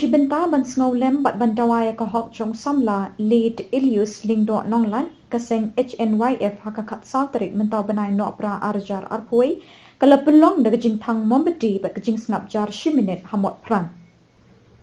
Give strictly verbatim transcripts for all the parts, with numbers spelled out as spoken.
Bynta ban sngewlem bad ban dawa ïa ka hok jong samla Late Elius Lyngdoh Nonglait, ka seng H N Y F ha ka khatsaw tarik mynta u bnai Nohprah arhajar arphew wei ka la pynlong da ka jingthang mombati bad ka jingsngap jar shi minit ha Motphran.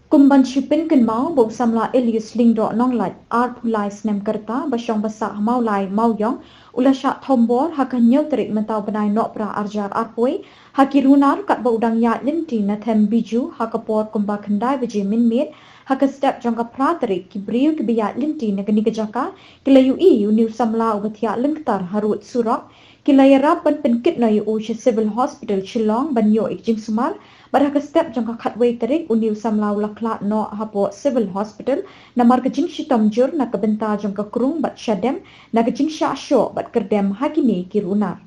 Kum ban shu pynkynmaw ba u samla Elius Lyngdoh Nonglait, arphew lai snem ka rta, ba shong ba sah ha Mawlai Mawiong, u la shah thombor ha ka hynñiew tarik mynta u bnai Nohprah arhajar arphew wei ha ki runar katba u dang ïaid lynti na them Biju ha ka por kumba khyndai baje mynmiet. Ha ka step jong ka phra tarik, ki briew kiba ïaid lynti na kane ka jaka ki la ïohi ïa une u samla uba thiah lyngktar harud surok. Ki la ïarap ban pynkit noh ïa u sha Civil Hospital Shillong ban ïoh ïa ka jingsumar. Bad ha ka step jong ka khatwei tarik, une u samla u la khlad noh hapoh Civil Hospital namar ka jingshitom jur na ka bynta jong ka krung bad shadem na ka jingshah shoh bad kyrdem ha kine ki runar.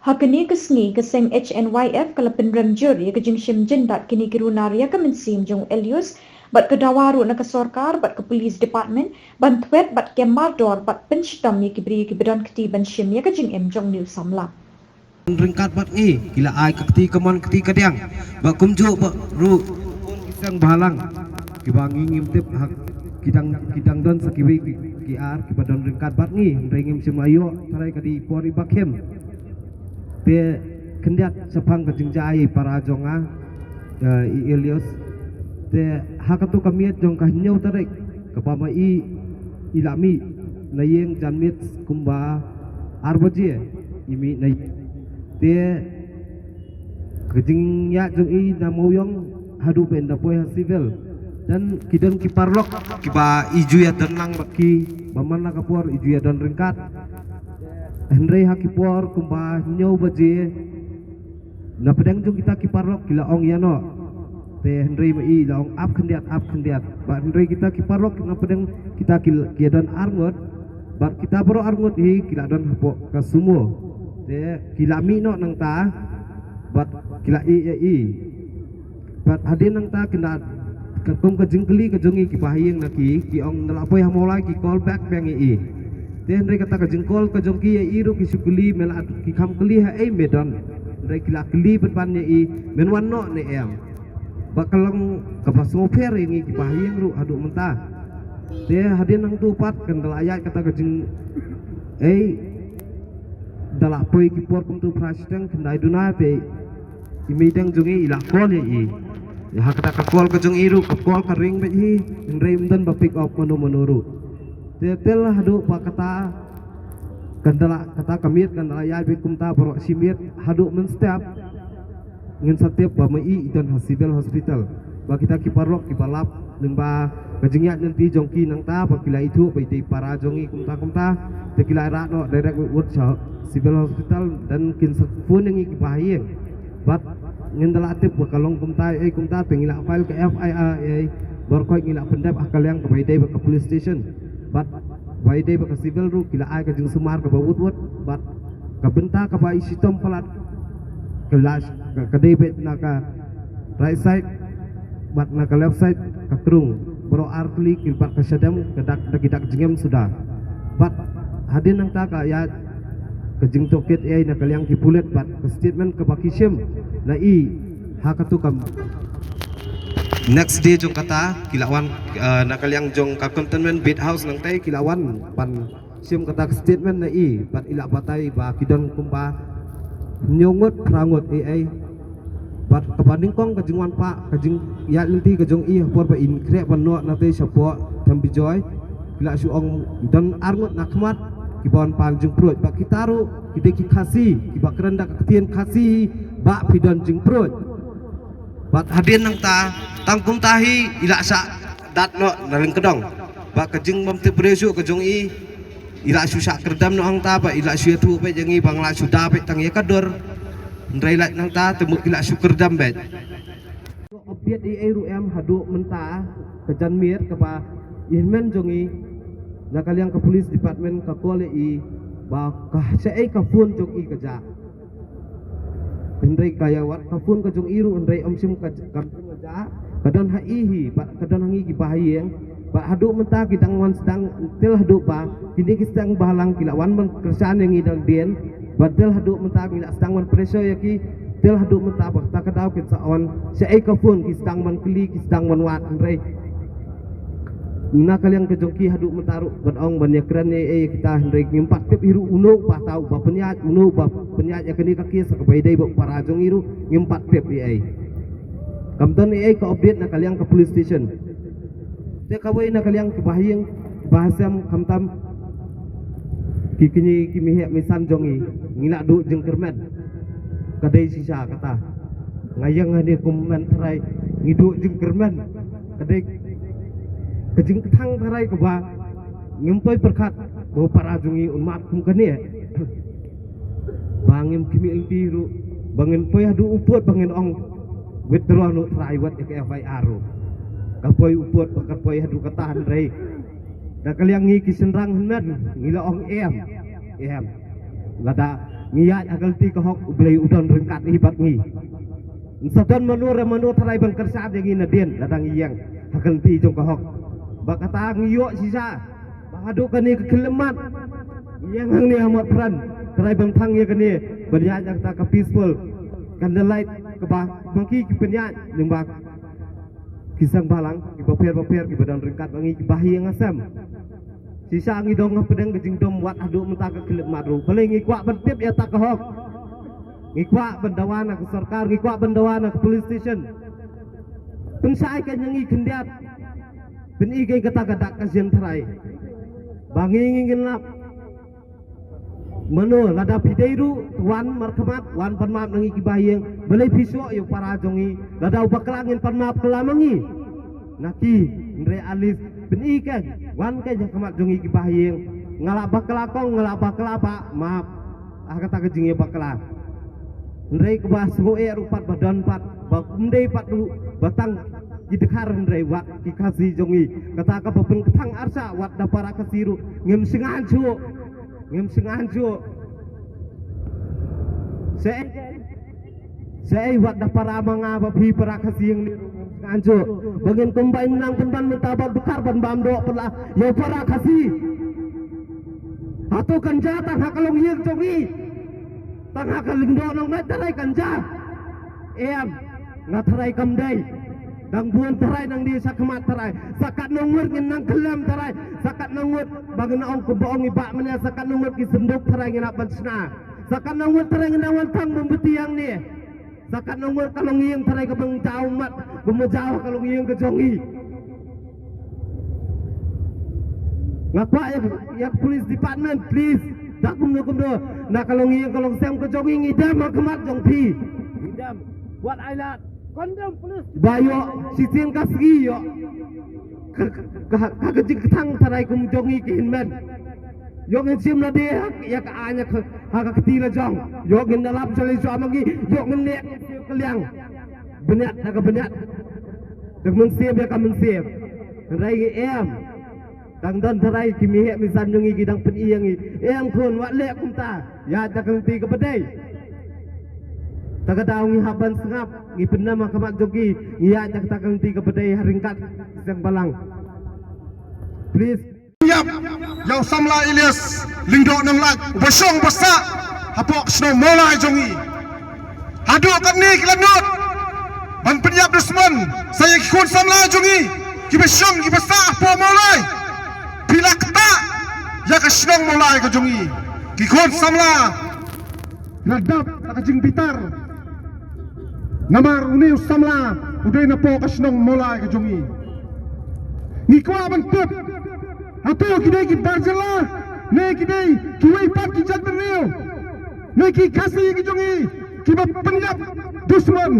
Ha kane ka sngi, ka seng H N Y F ka la pynrem jur ïa ka jingshim jyndat kine ki runar ïa ka mynsiem jong u Elius, bad ka dawa ruh na ka sorkar bad ka police department ban thwet bad kem mardor bad pynshitom ïa ki briew kiba don kti ban shim ïa ka jingim jong une u samla. Ryngkat bad ngi, ki la ai ka kti kamon kti kadiang, bad kumjuh bad ruh ki seng bhalang kiba ngi ngim tip ha, ki dang, ki dang don sa kiwei ki, ki ar kiba don ryngkat bad ngi, hynrei ngim shym la ïoh, tharai ka dei por iba khim. Te khyndiat shaphang ka jingjia ïa i para jong nga, eh, i Elius. Te ha kato ka miet jong ka hynñiew tarik, kaba ma i, i la mih na ïing janmiet kumba ar baje, i mih na ïing. Te ka jingïaid jong i na Mawiong haduh ba in da poi ha Civil. Te ki don ki paralok kiba i ju ïadon lang bad ki, ba man la ka por i ju ïadon ryngkat. Hynrei ha ki por kumba hynñiew baje, na pdeng jong kita ki paralok ki la ong ïa noh. Te hynrei ma i la ong ap khyndiat, ap khyndiat. Bad hynrei kita ki paralok na pdeng kita ki, ki don arngut. Bad kita baroh arngut hi ki la don hapoh ka sumo. Te ki la mih noh nangta. Bad ki la ïeh ïa i. Bad hadien nangta kynda, katkum ka jingkylli ka jong ngi kiba ha ïing na ki, ki ong ynda la poi ha Mawlai ki call back biang ïa i. Te hynrei kata ka jingcall ka jong ki ïa i ruh ki shu kylli, me la, ki kham kylli ha ei me don. Hynrei ki la kylli pynban ïa i, men wan noh ne em. Ba ka long kaba sngewpher ïa ngi kiba ha ïing ruh haduh mynta. Te hadien nangtu pat kynda la ïaid kata ka jing, ei, da la poi ki por kumtu phra shiteng khyndai duna te i meideng jong i i la call ïa i. Ïa ha kata ka call ka jong i ruh, ka call ka ring beit hi, hynrei ym don ba pick up mano mano ruh. Te tel haduh ba kata, kynda la, kata ka miet kynda la ïaid beit kumta baroh shi miet, haduh mynstep ngin sa tip ba ma i i don ha Civil Hospital. Ba kita ki paralok kiba lap lyngba ka jingïaid lynti jong ki nangta, ba ki la ithuh ba i dei para jong ngi kumta kumta, te ki la rah noh direct wut wut sha Civil Hospital, te kin sa phone ïa ngi kiba ha ïing. Bad ngin da la tip ba ka long kumta ei kumta, te ngi la file ka F I R ei, baroh khoit ngi la pyndep ha ka liang kaba i dei bad ka police station. Bad ba i dei bad ka Civil ruh ki la ai ka jingsumar kaba wut wut, bad ka bynta kaba i shitom palat ka la, ka, ka dei beit na ka right side bad na ka left side ka krung. Baroh ar tylli ki bad ka shadem ka dak, da ki dak jingem suda. Bad hadien nangta ka ïaid ka jingtohkit ei na ka liang ki pulit bad ka statement kaba ki shim na i ha katu ka next day jong kata ki la wan, eh, na ka liang jong ka Cantonment Beat House nangta ki la wan ban shim kata ka statement na i, bad i la batai ba ki don kumba hynñiew ngut, phra ngut ei ei. Bad kaba nyngkong ka jingwan pah, ka jingïaid lynti ka jong i ha por ba in khreh ban noh na tei shapoh Them Bijoy, ki la shu ong don ar ngut na khmat kiba wan pan jingpruid. Bad kita ruh ki dei ki Khasi kiba kren da ka ktien Khasi, ba phi don jingpruid. Bad hadien nangta, tang kumta hi i la shah dat noh na lyngkdong. Bad ka jingbymtip briew shuh ka jong i, i la shu shah kyrdam noh hangta, bad i la shu ïathuh beit ïa ngi ba nga la shu da beit tang ïa ka dur. Hynrei lait nangta te mut ki la shu kyrdam beit. Update ei ei ruh em haduh mynta ka janmiet kaba i hynmen jong i na ka liang ka police department ka call ïa i ba ka shaei ka phone jong i ka jah. Hynrei ka ïa wad ka phone ka jong i ruh hynrei ym shym ka, ka, ka jah, ka don ha i hi, bad ka don ha ngi kiba ha ïing. Bad haduh mynta ki dang wan sdang, tel haduh ba kine ki seng bhalang ki la wan ban kyrshan ïa ngi dang dien. Bad tel haduh mynta ngi la sdang ban pressure ïa ki, Tel haduh mynta ba kata ka daw kin sa on, shaei ka phone ki sdang ban kylli, ki sdang ban wad, hynrei na ka liang ka jong ki haduh mynta ruh ban ong ban ïakren ei ei kita, hynrei ngim pat tip hi ruh uno uba tau ba pynïaid, uno uba pynïaid ïa kane ka case kaba ïadei bad u para jong ngi ruh ngim pat tip ei ei. Kam don ei ei ka update na ka liang ka police station. Te kawei na ka liang ki bahaïing bahasem, khamtam ki kñi ki miheh misan jong ngi, ngi la duh jingkyrmen. Ka dei shisha kata. Nga ïeng hangne kum u tharai, ngi duh jingkyrmen. Ka dei ka jingkthang tharai kaba ngim poi pyrkhat ba u para jong ngi un mad kum kane. Ba ngim khmih lynti ruh, ba ngin poi haduh u pud ba ngin ong withdraw noh tharai wat ïa ka F I R ruh. Ka poi u pud ba ka poi haduh kata, hynrei na ka liang ngi ki shynrang hynmen ngi la ong em, em. Lada ngi ïaid ha ka lynti ka hok, U Blei u don ryngkat hi bad ngi. Ngim sa don mano re mano tharai ban kyrshan ïa ngi nadien lada ngi ïeng ha ka lynti jong ka hok. Ba kata ngi ïoh shisha ba haduh kane ka khyllipmat ngi ïeng hangne ha Motphran tharai ban thang ïa kane, ban ïaid ïa kata ka peaceful candlelight kaba ma ki ki pynïaid lyngba ki seng balang kiba pher bapher kiba don ryngkat bad ngi ki bahaïing hasem. Shisha ngi dang hapdeng ka jingdum wat haduh mynta ka khyllipmat ruh. Balei ngi kwah ban tip ïa kata ka hok. Ngi kwah ban dawa na ka sorkar, ngi kwah ban dawa na ka police station. Pynshai ka ïa ngi khyndiat. Pyni ka kata ka dak ka jingtharai ba ngi ngi ngin lap. Mano lada phi dei ruh, wan markhmat, wan pan map na ngi ki bahaïing. Balei phi shoh ïa u para jong ngi? Lada u bakla ngin pan map kylla ma ngi. Na ki, hynrei at least pyni ka, wan ka ïa khmat jong ngi ki bahaïing. Nga la bakla kong, nga la bakla, ba map. Ah, kata ka jingïabakla. Hynrei kaba sngewbha ruh pat ba don pat ba kum dei pat ruh ba tang ki dkhar, hynrei wat ki Khasi jong ngi. Kata kaba pynkthang arsa wat da para Khasi ruh ngim shngaiñ shuh. Ngim shngaiñ shuh. Shaei, shaei wat da para ma nga ba phi para Khasi ïa ngi ruh ngim shngaiñ shuh. Ba ngin kumbai nang pynban mynta ba dkhar ban bam doh pynla ïa para Khasi. Hato kan jia tang ha ka longïing jong ngi? Tang ha ka Lyngdoh Nonglait tharai kan jia? Em, nga tharai kam dei. Dang bun tharai nang die sha khmat tharai. Sa katno ngut ngin nang khyllem tharai. Sa katno ngut ba ngin ong kumba ong i bah mynne, sa katno ngut ki synduk tharai ngin hap ban shna. Sa katno ngut tharai ngin nang wan thang mombati hangne. Sa katno ngut ka longïing tharai kaba ngi jaw mat, ba ma jaw ka longïing ka jong ngi. Nga kwah ïa, ïa ka police department, please. Da kumno kumno na ka longïing ka longsem ka jong ngi, ngi dem ha khmat jong phi. Ngi dem. Wat ai lad. Condemn police. Ba ïoh shisien ka sngi ïoh ka, ka, ka, ka jingkthang tharai kum jong ngi ki hynmen. Ïoh ngin shim lade ha, ïa ka aiñ ha ka, ha ka kti la jong. Ïoh ngin da lap shalei shuwa ma ngi. Ïoh ngin leh ka liang. Bniat da ka bniat. Da ka mynsiem ïa ka mynsiem. Hynrei ngi em. Dang don tharai ki miheh misan jong ngi ki dang pyni ïa ngi. Em khun, wat leh kumta. Ïaid da ka lynti kaba dei. Ta ka daw ngi hap ban sngap, ngi pyndem ha khmat jong ki, ngi ïaid da kata ka lynti kaba dei ha ryngkat ki seng balang. Please. Ïap ïa u samla Elias Lyngdoh Nonglait, uba shong ba sah hapoh ka shnong Mawlai jong ngi. Haduh katne ki la nud ban pynïap dusmon sha ïa ki khun samla jong ngi kiba shong kiba sah hapoh Mawlai. Phi la ktah ïa ka shnong Mawlai ka jong ngi. Ki khun samla la dap la ka jingbitar. Namar une u samla u dei na poh ka shnong Mawlai ka jong ngi. Ngi kwah ban tip, hato ki dei ki bar jylla, ne ki dei kiwei pat ki jaitbynriew, ne ki Khasi ki jong ngi kiba pynïap dusmon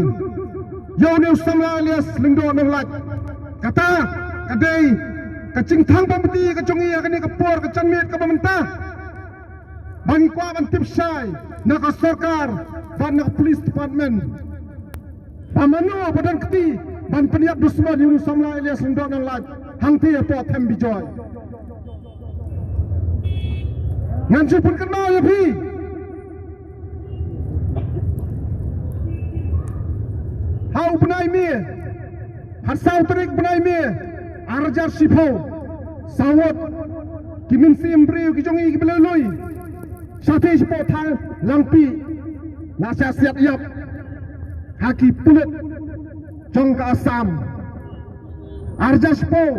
ïa une u samla Elias Lyngdoh Nonglait. Kata ka dei ka jingthang bamti ka jong ngi ha kane ka por ka janmiet kaba mynta. Ba ngi kwah ban tip shai na ka sorkar bad na ka police department. Ba mano ba don kti ban pynïap dusmon ïa u samla Elias Lyngdoh Nonglait hangtei hapoh Them Bijoy. Ngan shu pynkynmaw ïa phi. Ha u bnai May, ha saw tarik bnai May, ar hajar shiphew, sawot ki mynsiem briew ki jong ngi kiba lui lui. Shatei shapoh thaw Langpih, la shah siat ïap. Ha ki pulit jong ka Assam. Arja shiphew,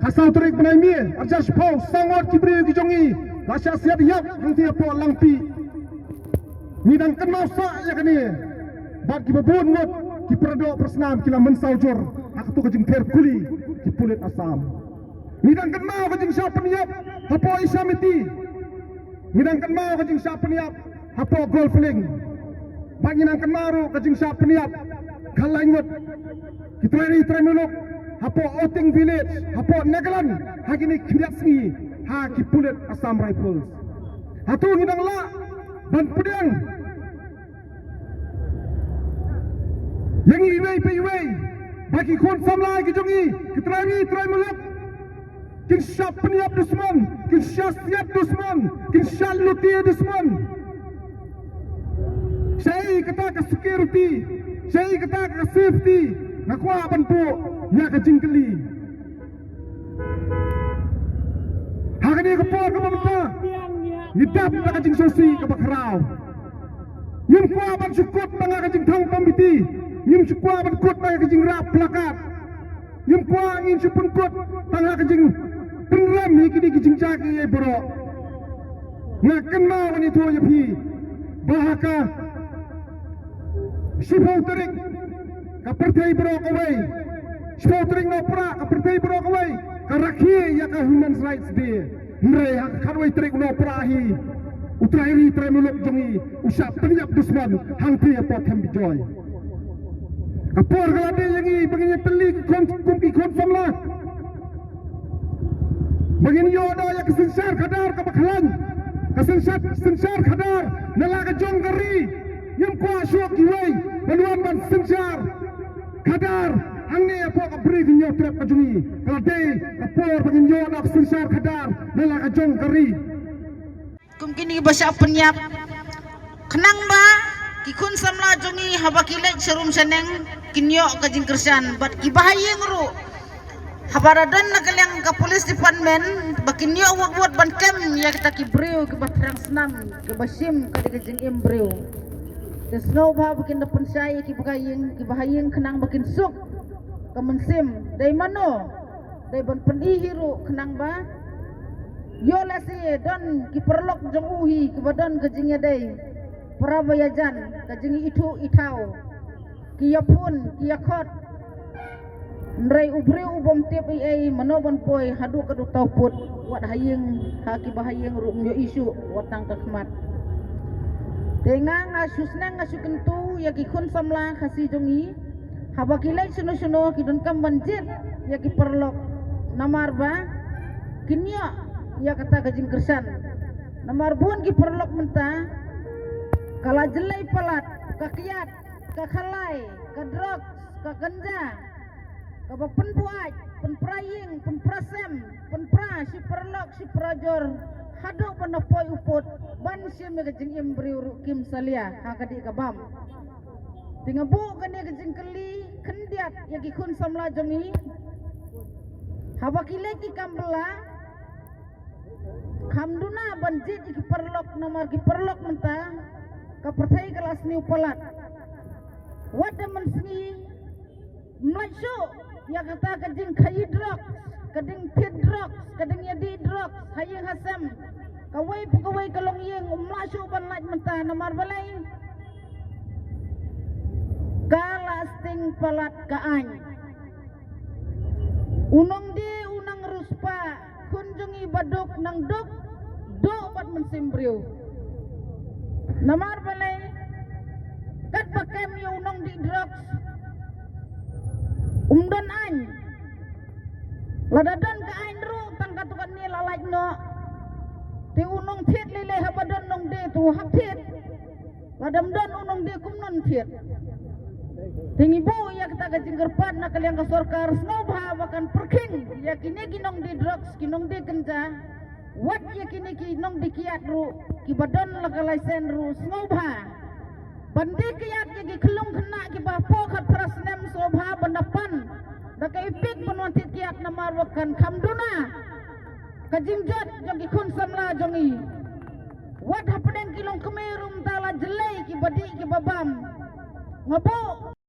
ka saw tarik bnai May, arja shiphew, saw ngut ki briew ki jong ngi la shah siat ïap hangtei hapoh Langpih. Ngi dang kynmaw sah ïa kane. Bad kiba bun ngut ki paradoh parasnam ki la mynsaw jur ha kato ka jingpher kuli ki pulit Assam. Ngi dang kynmaw ka jingshah pynïap hapoh Isamiti. Ngi dang kynmaw ka jingshah pynïap hapoh Golf Link. Bad ngi dang kynmaw ruh ka jingshah pynïap ka laingut ki trai ri trai muluk hapoh Oting Village, hapoh Nagaland, ha kine khyndiat sngi ha ki pulit Assam Rifles. Hato ngi dang lah ban pdiang ïa ngi iwei pa iwei ba ki khun samla ki jong ngi, ki trai ri trai muluk, kin shah pynïap dusmon, kin shah siat dusmon, kin shah lute dusmon? Shaei kata ka security, shaei kata ka safety? Nga kwah ban buh ïa ka jingkylli. Ha kane ka por kaba mynta ngi dap da ka jingsngewsih kaba khraw. Ngim kwah ban shu kut tang ha ka jingthang pamiti. Ngim shu kwah ban kut tang ha ka jingrah plakat. Ngim kwah, ngim shu pynkut tang ha ka jingpynrem ïa kine ki jingjia kiei baroh. Nga kynmaw ban ïathuh ïa phi ba ha ka shiphew tarik ka pyrthei baroh kawei, shiphew tarik Nohprah ka pyrthei baroh kawei ka rakhe ïa ka Human Rights Day. Hynrei ha ka khatwei tarik Nohprah hi u trai ri trai muluk jong ngi u shah pynïap dusmon hangtei hapoh Them Bijoy. Ka por ka la dei ïa ngi ba ngin ïatylli ki khun, kum ki khun samla, ba ngin ïoh da ïa ka synshar khadar kaba khlaiñ, ka synshar, synshar khadar na la ka jong ka ri. Ngim kwah shuh kiwei ban wan ban synshar khadar hangne hapoh ka Bri Hynñiewtrep ka jong ngi. Ka la dei ka por ba ngin ïoh da ka synshar khadar na la ka jong ka ri. Kum kine kiba shah pynïap, khnang ba ki khun samla jong ngi haba ki leit sharum shaneng kin ïoh ka jingkyrshan, bad kiba ha ïing ruh haba la don na ka liang ka police department ba kin ïoh wad wad ban kem ïa kita ki briew kiba thrang snam, kiba shim ka dei ka jingim briew. Te sngewbha ba kin da pynshai ïa kiba ha ïing, kiba ha ïing khnang ba kin suk ka mynsiem. Dei mano? Dei ban pyni hi ruh khnang ba ïoh lehse don ki paralok jong u hi kiba don ka jingïadei para ba ïajan, ka jingithuh ithaw, ki ïaphun, ki ïakhot. Hynrei u briew u bym tip ei ei mano ban poi haduh ka duk taw put, wat ha ïing, ha kiba ha ïing ruh ym ïohi shuh wat tang ka khmat. Te nga, nga shu sneng, nga shu kyntu ïa ki khun samla Khasi jong ngi, haba ki leit shano shano ki donkam ban jied ïa ki paralok, namar ba kin ïoh ïa kata ka jingkyrshan. Namar bun ki paralok mynta ka la jlei palat ka kiad, ka khalai, ka drugs, ka ganja, kaba pynbuaid, pynpra ïing, pynpra sem, pynpra shi paralok shi parajor, haduh ban da poi u pud ban shim ïa ka jingim briew ruh kim salia ha ka dih ka bam. Te nga buh kane ka jingkylli khyndiat ïa ki khun samla jong ngi, haba ki leit ki kam bylla, kham duna ban jied ïa ki paralok, namar ki paralok mynta ka pyrthei ka la sniew palat. Wat da mynsngi ym lait shuh ïa kata ka jingkhaïi drugs, ka jingthied drugs, ka jingïadih drugs ha ïing ha sem. Kawei pa kawei ka longïing ym lah shuh ban lait mynta, namar balei? Ka la sting palat ka aiñ. U nongdie u nang riewspah, khun jong ngi ba duk nang duk, duh bad mynsiem briew. Namar balei? Katba kem ïa u nongdih drugs um don aiñ. Lada don ka aiñ ruh tang katto katne la lait noh. Te u nongthied lei lei haba don nongdie te u hap thied. Lada ym don u nongdie kumno thied? Te ngi buh ïa kata ka jingkyrpad na ka liang ka sorkar, sngewbha ba kan pyrkhing ïa kine ki nongdie drugs, ki nongdie ganja. Wat ïa kine ki nongdie kiad ruh, kiba don la ka laisen ruh, sngewbha ban die kiad ïa ki khyllung khynnah kiba hapoh khatphra snem, sngewbha ban da pan da ka EPIC ban wan thied kiad, namar ba kan kham duna ka jingjot jong ki khun samla jong ngi. Wat hapdeng ki longkmie ruh mynta la jlei kiba dih kiba bam. Nga buh.